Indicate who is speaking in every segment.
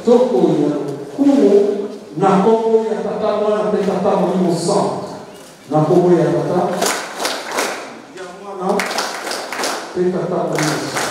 Speaker 1: kitoko ya lokumu na nkombo ya Tata, Mwana mpe Tata Molimo Santo. Na nkombo ya Tata, ya Mwana mpe Tata Molimo Santo.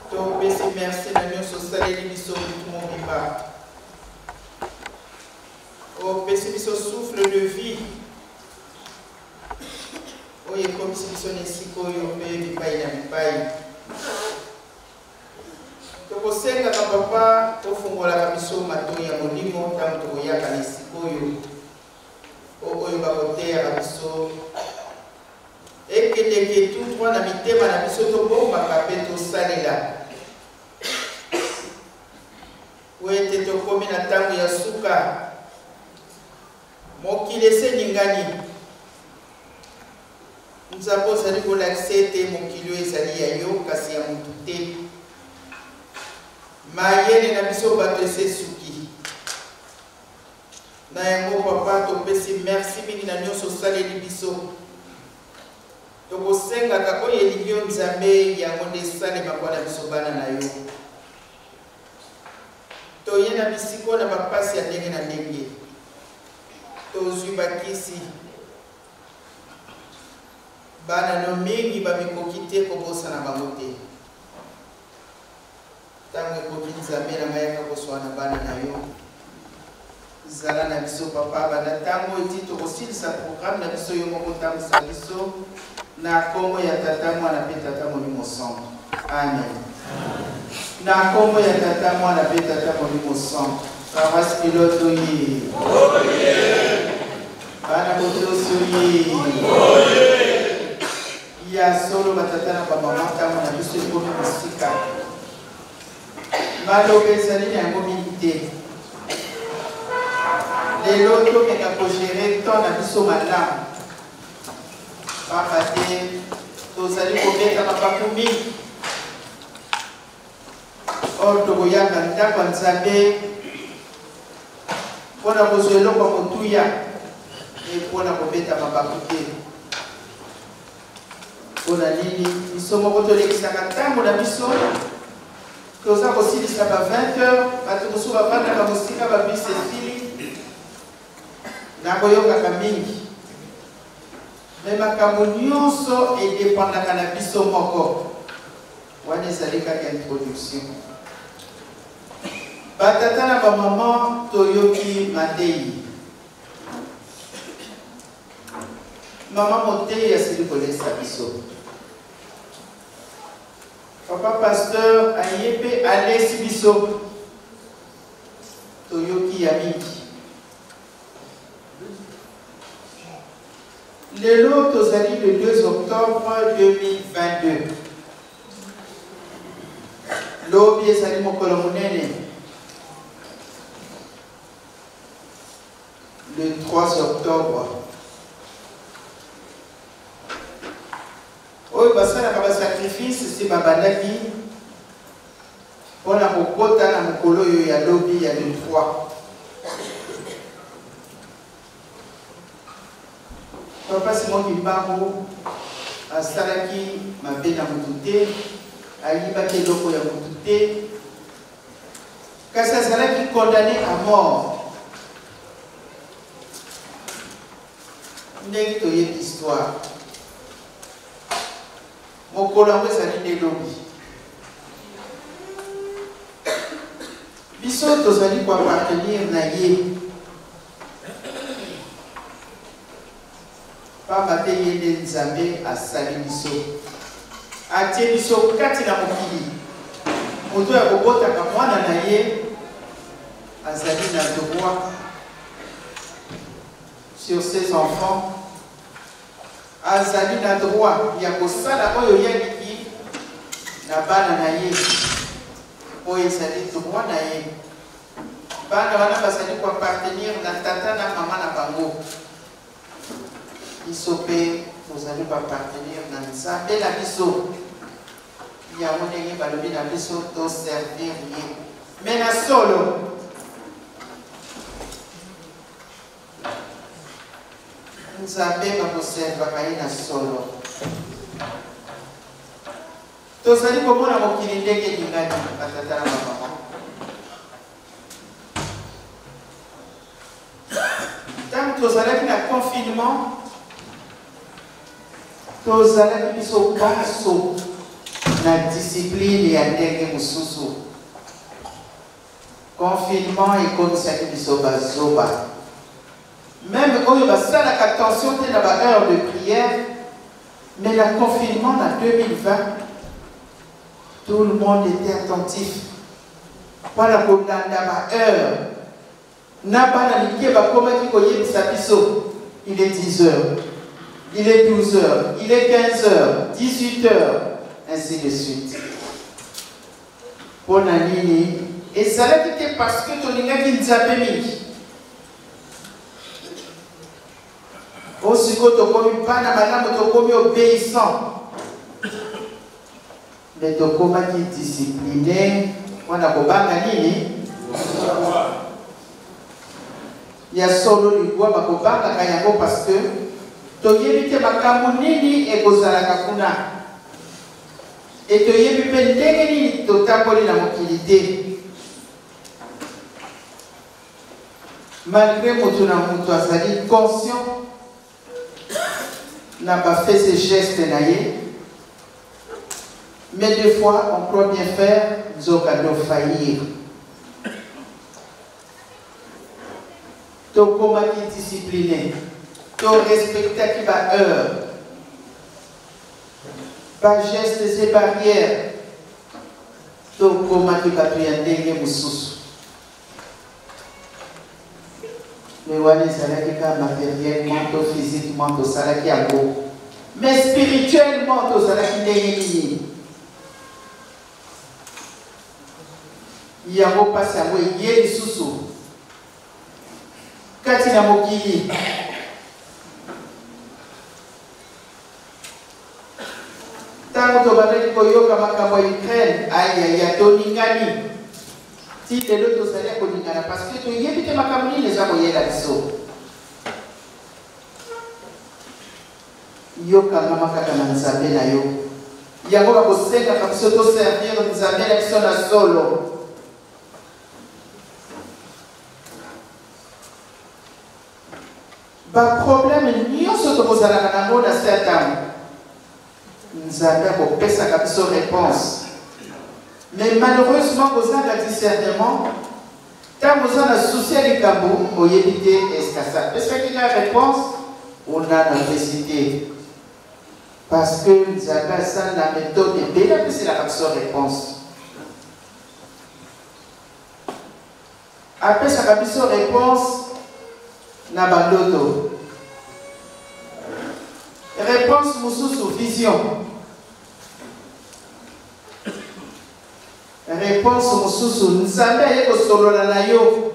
Speaker 2: Topesi merci na nyonso osaleli biso butu mobimba. Opesi biso souffle de vie oyo ekomisi biso na esika oyo mpe bipai na bipai. Tokosengaka papa ofungolaka biso matoi ya molimo ntango tokoyaka na esika oyo o oyo bakoteyaka biso Ekendeke tout droit na mitema na biso tobombaka mpe tosalela. Mpo ete tokomi na ntango ya suka, mokili esi eningani. Nzambe ozali kolakisa ete mokili oyo ezali ya yo kasi ya moto te. Mayele na biso bato esi esuki. Na yango papa topesi merci mingi na nionso osaleli biso. Tokosengaka oyo elingi yo Nzambe yango nde esalema mpo na biso bana na yo. Toye na bisiko na bapasi ya ndenge na ndenge. Tozwi bakisi. Bana no mingi bamikoki te kobosana bango te. Tango ekoki Nzambe na ngai yaka koswana bana na yo. Zala na biso papa banda tango oyo ti tokosilisa programme na biso yo moko tambwisa biso na kombo ya tata mwana pe tata molimo santu. Amen. Na nkombo ya Tata, Mwana mpe Tata Molimo Santu. Paroisse Pilote oye. Bana botosi oye. Ya solo batata na bamama, ntango na biso ekomi mosika. Maloba ezali na yango mingi te. Lelo tomeka kogere temps na biso malamu. Pamba te tozali kobeta mabaku mingi. Or tokoyaka ndako ya Nzambe mpo na kozwa eloko ya motuya e mpo na kobeta mabaku te. Mpo na nini biso moko tolekisaka ntango na biso? Toza kosilisa ba 20 heures, bato mosusu bafandaka mosika, babisi esili nakoyokaka mingi. Me makambo nyonso edependaka na biso moko. Wana ezali kaka introduction. Batata na bamama, toyoki mateyi. Mama moteyi asili kolesa biso. Papa pasteur aye mpe alesi biso. Toyoki ya mingi. Lelo tozali le 2 octobre 2022. Lobi ezali mokolo monene, le 3 octobre. Oyo basalaka basacrifice si babandaki mpo na kokota na mokolo oyo ya lobi ya le 3. Papa Simon Kimbangu asalaki mabe na motu te, ayibaki eloko ya motu te, kasi azalaki condamné à mort. Ndenge toyebi histoire, mokolo yango ezali nde lobi. Biso tozali koappartenir na ye, pamba te ye nde Nzambe asali biso, atie biso kati na mokili. Moto ya kobotaka mwana na ye azali na droit sur ses enfants, azali na droit ya kosala oyo ye alingi na bana na ye, oyo ezali droit na ye. Bana wana bazali koappartenir na tata na mama na bango. Biso mpe tozali koappartenir na Nzambe na biso. Yango ndenge balobi na biso toservir ye me na solo. Nzambe bakoservaka ye na solo. Tozali komona mokili ndenge elingani, batata na bamama. Ntango tozalaki na confinement, tozalaki biso banso na discipline ya ndenge mosusu. Confinement ekomisaki biso bazoba. Meme oyo basalaka attention te na ba heure de prière, mais na confinement na 2020, tout le monde était attentif mpona kolanda ba heure. Na bana mike bakomaki koyebisa biso: il est 10 heures, il est 12 heures, il est 15 heures, 18 heures, ainsi de suite. Mpo na nini? Ezalaki te parce que tolingaki Nzambe mingi. O sikoyo tokomi bana malamu, tokomi obéissant, me tokomaki discipline mpona kobanga nini? Ya solo, ligwa bakobangaka yango parce que toyebi te makambo nini ekozalaka kuna, e toyebi mpe ndenge nini totamboli na mokili te. Malgré moto na moto azali conscient na bafaits et gestes na ye, mais des fois on croit bien faire, nzoka do faillir. Tokomaki discipline, torespectaki baheure, bagestes et barrières. Tokomaki bato ya ndenge mosusu. Mais wana ezalaki kaka materiellement to physiquement tosalaki yango. Mais spirituellement tozalaki ndenge nini? Yango mpasi yango eye lisusu kati na mokili. Ntango tobandaki koyoka makambo ya Ukraine, ayaya, toningani. Ti lelo tozali ya koningana parce que toyebi te makambo nini eza koyela biso. Yo kangama kaka na Nzambe na yo. Yango bakosengaka biso toservir Nzambe na biso na solo. Ba problème nionso tokozalaka na ngo na se ya tango, Nzambe akopesaka biso reponse. Mais malheureusement kozanga discernement, tango oza na souci ya likambo oyebi te est-ce que asi apesaki nga reponse ou nanu apesi te. Parce que Nzambe aza na methode ebele apeselaka biso reponse. Apesaka biso reponse na ba ndoto. Reponse mosusu vision. Reponse mosusu Nzambe aye kosolola na yo.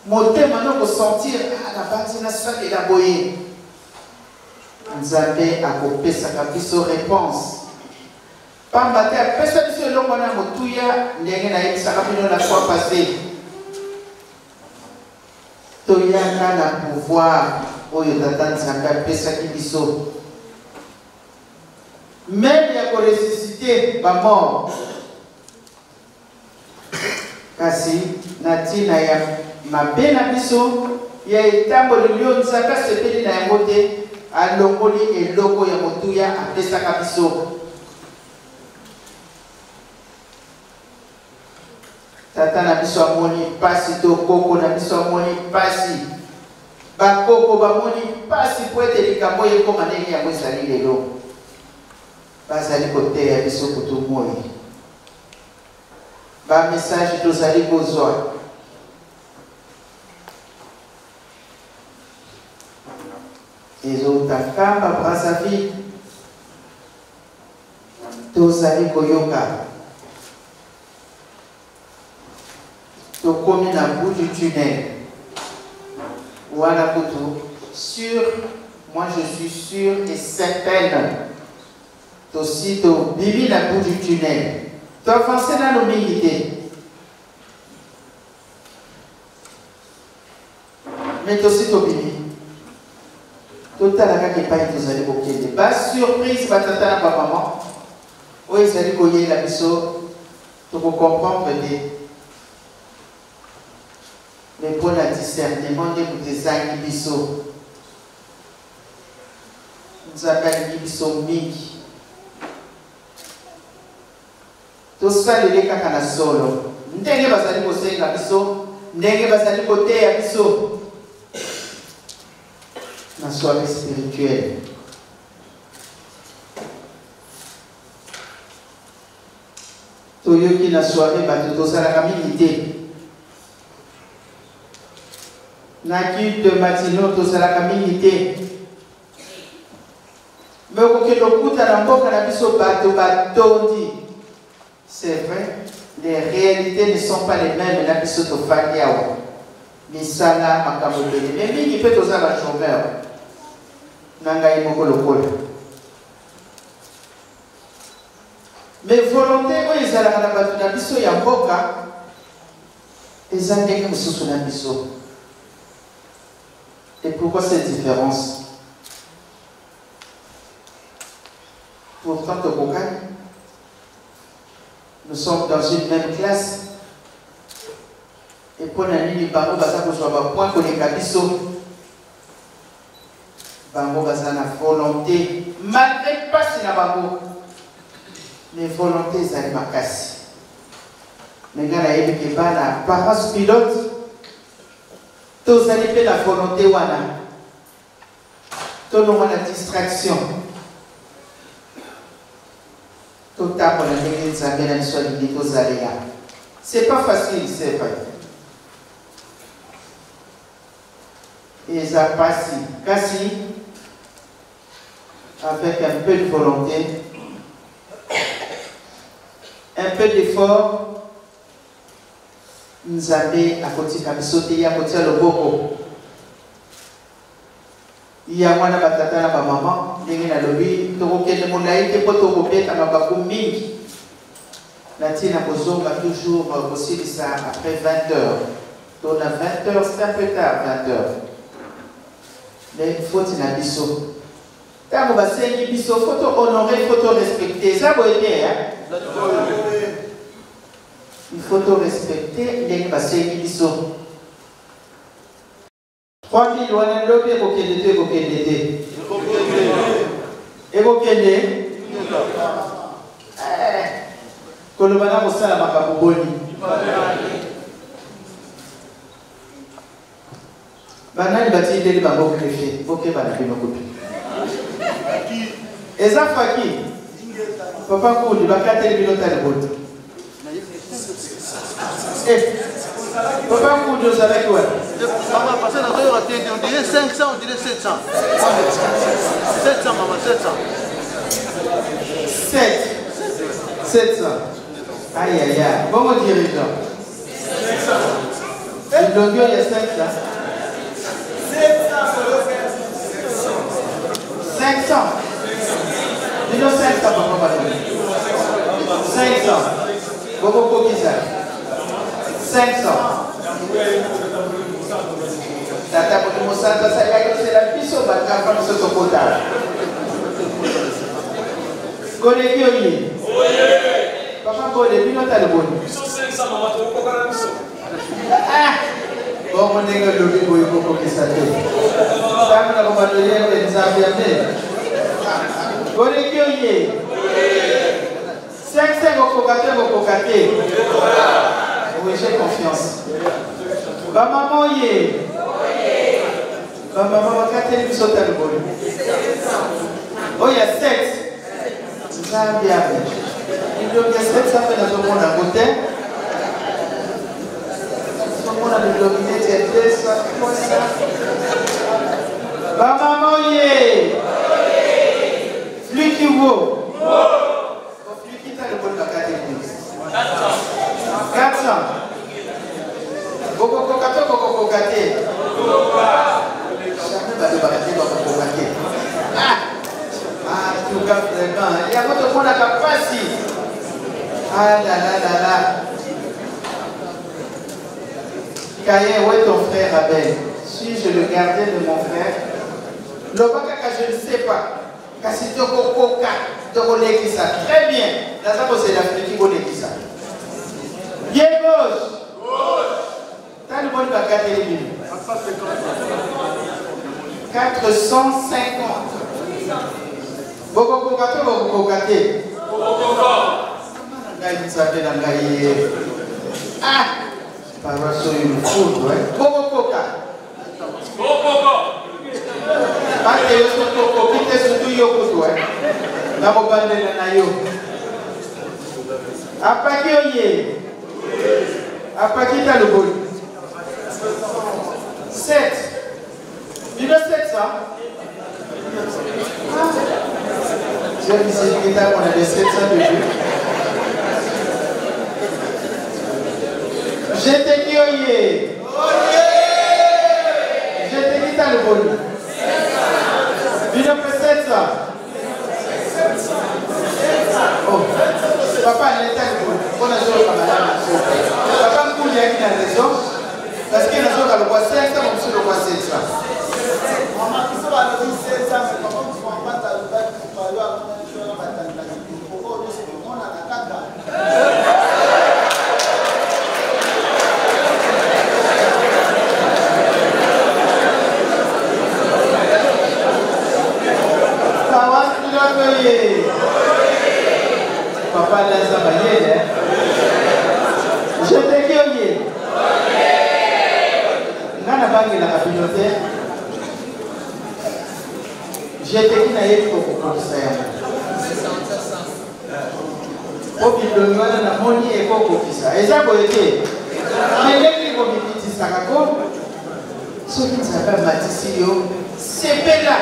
Speaker 2: Motema no kosentir ah, nabanzi nasalela boye. Nzambe akopesaka biso reponse. Pamba te apesa biso eloko wana ya motuya, ndenge nayebisaka bino la fois passee. Toyaka na pouvoir oyo Tata Nzambe apesaki biso, meme ya ko ressusciter ba morts. Kasi na ntina ya mabe na biso, ya etamboli lyo Nzambe asepeli na yango te, alongoli eloko ya motuya apesaka biso. Tata na biso amoni mpasi to koko na biso amoni mpasi, bakoko bamoni mpasi mpo ete likambo oyo ekoma ndenge yango ezali lelo. Bazali koteya biso butu moi. Ba message tozali kozwa. Ezouta Nkamba, Brazzaville. Tozali koyoka. Tokomi na bout du tunnel. Wana kutu sur, moi je suis sûr et certaine. Tosi tobimi na bout du tunnel. To avancer nanu mingi te. Mais tosi tobimi. Totala kaka epai tozali kokende. Ba surprise ba tata na ba maman oyo ezali koyela biso toko comprendre te. Mais mpo na discernement nde moto ezangi biso. Nzambe alingi biso mingi. Tosalele kaka na solo ndenge bazali kosenga biso, ndenge bazali koteya biso na soiree spirituelle. Toyoki na soiree bato tozalaka mingi te. Na culte matinaux tozalaka mingi te. Mais okokende okuta na mboka na biso bato batondi. C'est vrai, les réalités ne sont pas les mêmes na biso tofandi awa. Misala makambo ebele. Mais mingi mpe toza ba chômeurs. Na ngai moko lokola. Mais volonté oyo ezalaka na bato na biso ya mboka eza ndenge mosusu na biso. Et pourquoi cette différence? Pourtant tokokani. Nous sommes dans une même classe. Et mpo na nini bango baza kozwa ba points koleka biso? Bango baza na volonté malgré pasi na bango, mais volonté ezali makasi. Mais ngai nayebi ke bana parents pilote tozali mpe na volonté wana, tolongwa na distraction. Totambola ndenge Nzambe na biso alingi tozalela. C'est pas facile, c'est vrai. Eza pasi, kasi avec un peu de volonté, un peu d'effort, Nzambe akotika biso te, ye akotia loboko. Yango wana batata na bamama, ndenge nalobi, tokokende molai te mpo tokobeta mabaku mingi na ntina kozonga toujours kosilisa après 20 heures to na 20 heures, c'est un peu tard 20 heures, mais faute na biso ntango basengi biso faut to honorer, faut to respecter. Eza boye te, hein? Il faut to respecter ndenge basengi biso. 3000 wana lobi ekokende te, ekokende te, ekokende. Koloba na kosala makambo boni? Banani batindeli bango greffier? Bokeba na bino kutu. Eza faki papa kundi bakateli bino tali boni? Eh, papa kundi ozalaki wapi?
Speaker 3: Mama, parce que nazoyoka te, on dirait 500, on dirait 700. 700, mama, 700.
Speaker 2: 7 700. Aïe, aïe, aïe. Bongo dirigeant. 500. Oyo ya 500. 500. Bino 500, papa balobi. 500. Bokokokisa. 500. Tata moto mosantu asali ayosela biso bato biso tokota. Koleki oye. Papa Bole, bino tali boni?
Speaker 4: Biso 500, mama, tokokoka na biso.
Speaker 2: Ah! Bongo ndenge olobi boye kokokisa te. Ntango na kobanda oyembe Nzambe ya me. Koleki oye. 500 kokoka te, kokoka te. Oui, j'ai confiance. Bamama oye. Bamama bakateli biso tali boni? Oyo ya 7. Nzambe ya me. Bilongi ya 700 mpe nazomona yango te. Nazomona bilongi neti ya 200, 300. Bamama oye. Fliki wo. Fliki tali boni bakateli bino? 400. Bokokoka to bokokoka te? Jamais balobaka te bakokoka te. Ah! Ah, en tout cas, vraiment, yango tomonaka mpasi. Ah là là là là. Caïn, où est ton frère Abel? Suis-je le gardien de mon frère? Loba kaka je ne sais pas. Kasi tokokoka, tokolekisa. Très bien. Naza kozela Afriki bolekisa. Bien gauche. Tali boni bakateli bino? 450. Bokokoka to bokokoka te? Ngai Nzambe na ngai ye. Ah! Paroisse oyo lofundu, eh? Bokokoka. Bate yo soki okoki te, surtout yo kutu, eh? Na kobandela na yo. Apaki oye. Apaki talo boni? 7. Bino 700? Ah. J'ai visité on avait 700 de jeu. J'étais qui oye? J'étais qui talo boni? Bino pe 700? Oh. Papa, l'état de boni. On a joué au Cameroun. Papa Nkouli a une raison. Parce que nazoka lokwa 500, mosusu lokwa 700.
Speaker 5: Mama, biso balobi 700, mais papa mosusu ampata alobaki payo akomaki wana batandaki oyo nyonso tomonana kaka.
Speaker 2: Paroisse Pilote oye. Papa Laza Bayele. Je te dis oye. Nga nabangelaka bino te. Jeteki nayebi kokokokisa yango. Po bilongi wana namoni ekokokisa. Eza boye te? Mais ndenge komikitisaka ko soki Nzambe amatisi yo sepela.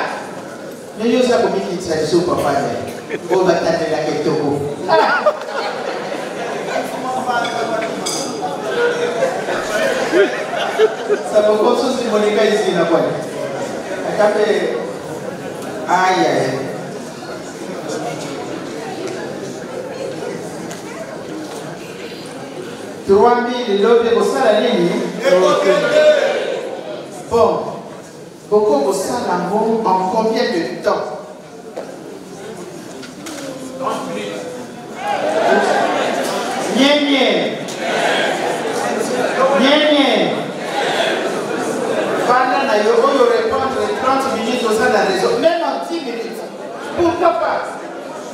Speaker 2: Mais yo oza komikitisa lisusu papa ne oyo batandelaka etoko. Ah! Saboko susi monika izina bwana. Akabe aya. 3000 lobi ekosala nini? Bon, boko kosala yango en combien de temps?
Speaker 4: 30 minutes.
Speaker 2: Nye nye. Nye nye. Vanda na yo oyo répondre 30 minutes oza na raison. Même en 10 minutes. Pourquoi pas?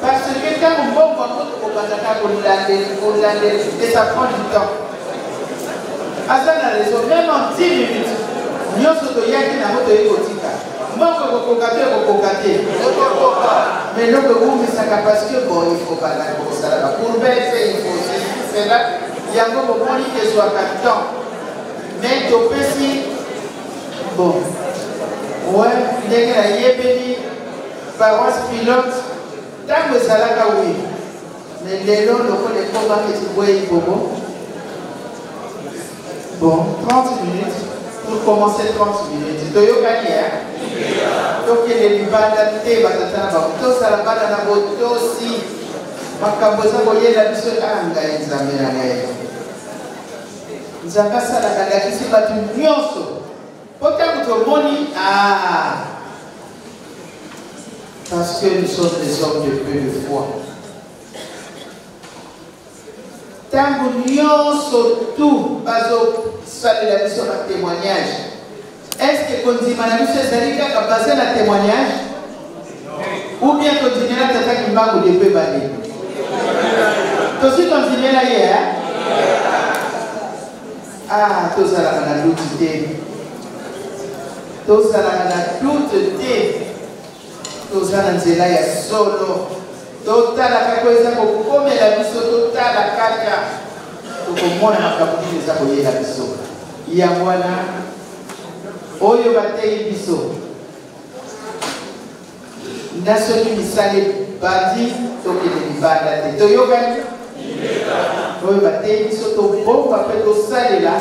Speaker 2: Parce que ntango mbongo yango tokobandaka kolandela kolandela et ça prend du temps. Aza na raison, même en 10 minutes nyonso toyaki nango toyei kotika mbongo ekokoka te ekokoka te mais eloko ewumisaka parce que bon il faut banda kosala bacourbete il faut ceci cela yango bomoni ezwaka temps mais topesi bon ouais ndenge nayebeli Paroisse pilote tango ezalaka oui mais lelo lokola ekoma neti bweyi bobo bon 30 minutes pour commencer 30 minutes toyokani ya tokende libanda te batata na bango tosala bana na botosi makambo eza koyela biso a ah, ngai nzambe na ngai nzambe asalaka alakisi bato nyonso mpo ntango tomoni ah Parce que nous sommes des hommes de peu de foi. Ntango nyonso tu bazosalela biso ba témoignage, est-ce que kondima na biso ezali kaka base na témoignage ou bien tondimela tata Kimbangu depuis ebandeli? Tosi tondimela ye? Ah, tozalaka na doute te, tozalaka na doute te, toza na nzela ya solo. Totala kaka oyo eza kokomela biso, totala kaka tokomona makambo nini eza koyela biso. Yango wana oyo bateyi biso na soki misala ebandi tokende libanda te toyokani oyo bateyi biso tobomba mpe tosalela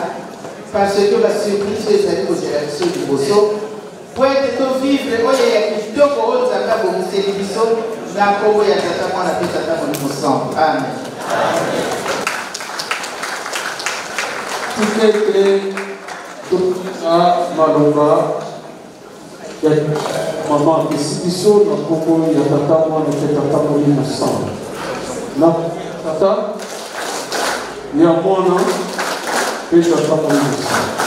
Speaker 2: parce que basurprise oyo ezali kozela biso liboso mpo ete tovivre oyo ya kitoko oyo Nzambe abongiseli biso na nkombo ya Tata Mwana mpe Tata Molimo Santu. Amen.
Speaker 1: Tika ete totika maloba ya mama apesi biso na nkombo ya Tata Mwana mpe Tata Molimo Santu. Na Tata ya Mwana mpe Tata Molimo Santu.